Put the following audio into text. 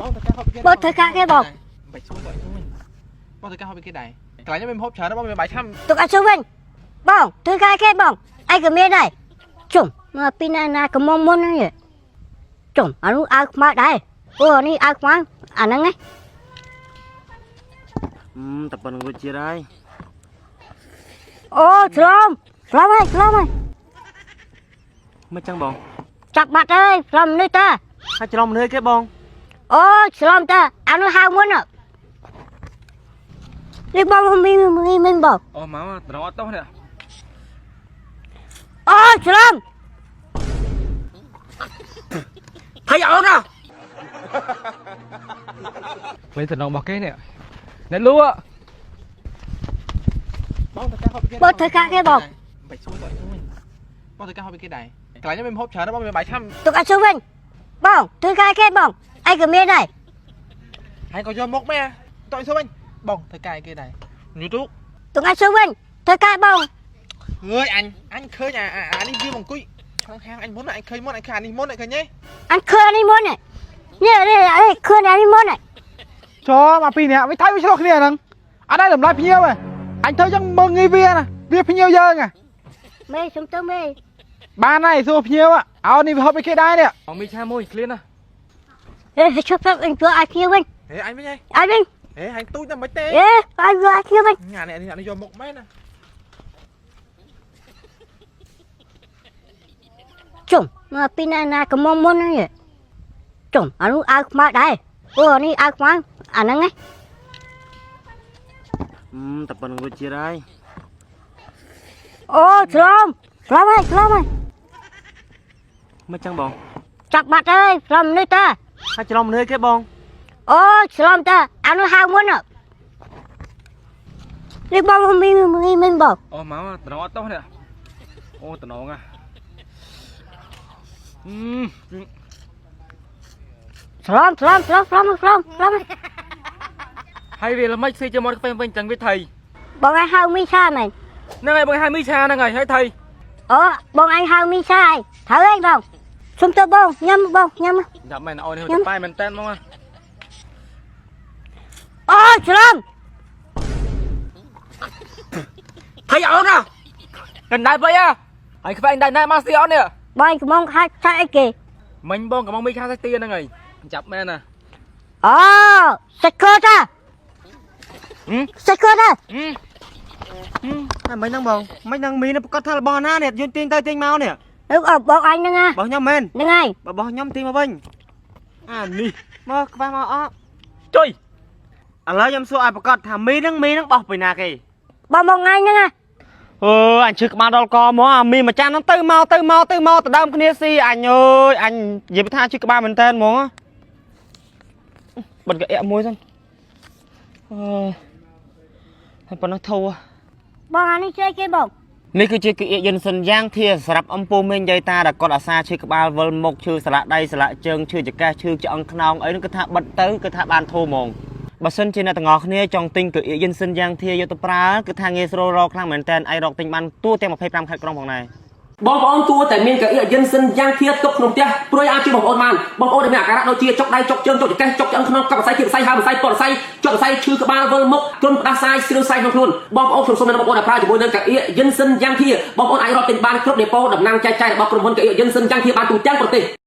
បងធ្វើការហូបគេ បងធ្វើការគេបង បាច់សួរបងសួរវិញបងធ្វើការហូបគេដែរកន្លែងនេះមានហូបច្រើនបងមានបាយឆាំ ទុកឲ្យសួរវិញបងធ្វើការគេបងឯងក៏មានដែរជុំមកពីណាណាក៏មកមុនហ្នឹងជុំអានោះអាវខ្មៅដែរអូអានេះអាវខ្មៅអាហ្នឹងឯង តែប៉ុណ្្នឹងរួចជាតិហើយ អូច្រំច្រំហើយច្រំហើយ មិនចឹងបង ចាប់បាត់ហើយច្រំនេះតា ហើយច្រឡំមនុស្សគេបង អូច្រំតាអានោះហៅមុននេះបងមីមីមីបង អូមកតំណងអត់តោះនេះ អូច្រំ ថៃអូនណា វិញតំណងរបស់គេនេះអ្នកលក់ បងធ្វើការហូបគេ បងធ្វើការគេបង បាច់សួរបងសួរវិញបងធ្វើការហូបគេដែរកន្លែងនេះមានហូបច្រើនបងមានបាយឆាំ ទុកឲ្យសួរវិញបងធ្វើការគេបងឯងក៏មានដែរ ហើយក៏យកមុខមែនតោះសួរវិញបងធ្វើការគេដែរយូទូ ទុកឲ្យសួរវិញធ្វើការបង អើយអញអញឃើញអាអានេះវាមកអង្គុយក្នុងហាងអញមុនអញឃើញមុនអញឃើញអានេះមុនអញឃើញទេ អញឃើញអានេះមុននេះនេះនេះឃើញអានេះមុននេះ ចូលមកពីរនាក់វាថៃវាឆ្លោះគ្នាហ្នឹងអត់ដែរតម្លៃភ្ញៀវទេអញធ្វើចឹងមើងងាយវាណាវាភ្ញៀវយើងហ៎ មេសុំទៅមេ បានហើយសួរភ្ញៀវឲ្យនេះវាហូបឲ្យគេដែរនេះ បងមីឆាមួយឃ្លានណា ហេឈប់ប្រាប់អញធ្វើឲ្យភ្ញៀវវិញ ហេអញវិញហេ ឲ្យវិញ ហេអញទូចតែមិនទេ អេឲ្យធ្វើឲ្យភ្ញៀវវិញ អានេះអានេះយកមុខមែនណា ជុំមកពីណាណាក៏មកមុនហ្នឹងជុំអានោះអាវខ្មៅដែរអូអានេះអាវខ្មៅអាហ្នឹងឯង តែប៉ុណ្្នឹងរួចជាតិហើយ អូច្រំច្រំហើយច្រំហើយ មិនចឹងបង ចាប់បាត់ហើយច្រំនេះតា ហើយច្រឡំមនុស្សគេបង អូច្រំតាអានោះហៅមុននេះបងមីមីមីបង អូមកតំណងអត់តោះនេះអូតំណងอ่ะអឺ ច្រំច្រំច្រំច្រំច្រំច្រំ ហើយវាល្មិចស៊ីជាមាត់ខ្វែងវិញចឹងវាថៃ បងឯងហៅមីឆាមែន ហ្នឹងហើយបងហៅមីឆាហ្នឹងហើយហើយថៃ អូបងឯងហៅមីឆាហើយត្រូវហើយបងសុំទៅបងញ៉ាំបងញ៉ាំ ចាប់មែនអូននេះប៉ែមែនតែនហ្មង អូច្រំ ថៃអូនណា កណ្ដៅបីอ่ะហើយខ្វែងដៃណែមកស៊ីអូននេះ បងកំងខាច់ឆាអីគេ មិញបងកំងមីឆាសាច់ទាហ្នឹងហើយចាប់មែនណា អូសាច់គោតាសាច់គោតា ហើយមិនហ្នឹងបងមិនហ្នឹងមីនេះប្រកាសថារបស់ណានេះយើងទាញទៅទាញមកនេះ អឺបងអញហ្នឹងណា របស់ខ្ញុំមែន ហ្នឹងហើយ បើរបស់ខ្ញុំទាញមកវិញអានេះមកខ្វះមកអត់ ចុយ ឥឡូវខ្ញុំសួរឲ្យប្រកាសថាមីហ្នឹងមីហ្នឹងបោះពីណាគេ បងមកថ្ងៃហ្នឹងណា អឺអញឈឺក្បាលដល់កមកអាមីមួយចានហ្នឹងទៅមកទៅមកទៅមកទៅដើមគ្នាស៊ីអញអើយអញនិយាយថាឈឺក្បាលមែនតើហ្មងបិទកែមួយសិនអឺហើយប៉ុណ្ណោះធូរ បងអានេះជួយគេបង នេះគឺជាគិយន្តសិនយ៉ាងធាសម្រាប់អំពូមេងយាយតាដែលគាត់អាសាឈឺក្បាលវិលមុខឈឺសន្លាក់ដៃសន្លាក់ជើងឈឺចង្កេះឈឺឆ្អឹងខ្នងអីហ្នឹងគឺថាបិទទៅគឺថាបានធូរហ្មងបើសិនជាអ្នកទាំងអស់គ្នាចង់ទិញគិយន្តសិនយ៉ាងធាយកទៅប្រើគឺថាងាយស្រួលរកខ្លាំងមែនតើអាចរកទិញបានទូទាំង25ខេត្តក្រុងផងដែរ បងប្អូនគួរតែមានកៅអីយិនសិនយ៉ាងធៀទុកក្នុងផ្ទះព្រោះអាចជួយបងប្អូនបានបងប្អូនដែលមានអាការៈដូចជាចុកដៃចុកជើងចុកចង្កេះចុកឆ្អឹងខ្នងកប់សរសៃគៀបសរសៃហើមសរសៃពតសរសៃចុកសរសៃឈឺក្បាលវិលមុខគ្រុនផ្ដាសាយស្រាវសាយក្នុងខ្លួនបងប្អូនខ្ញុំសូមណែនាំបងប្អូនឲ្យប្រើជាមួយនឹងកៅអីយិនសិនយ៉ាងធៀបងប្អូនអាចរកទិញបានគ្រប់ដេប៉ូតំណាងចែកចាយរបស់ក្រុមហ៊ុនកៅអីយិនសិនយ៉ាងធៀបានទូទាំងប្រទេស។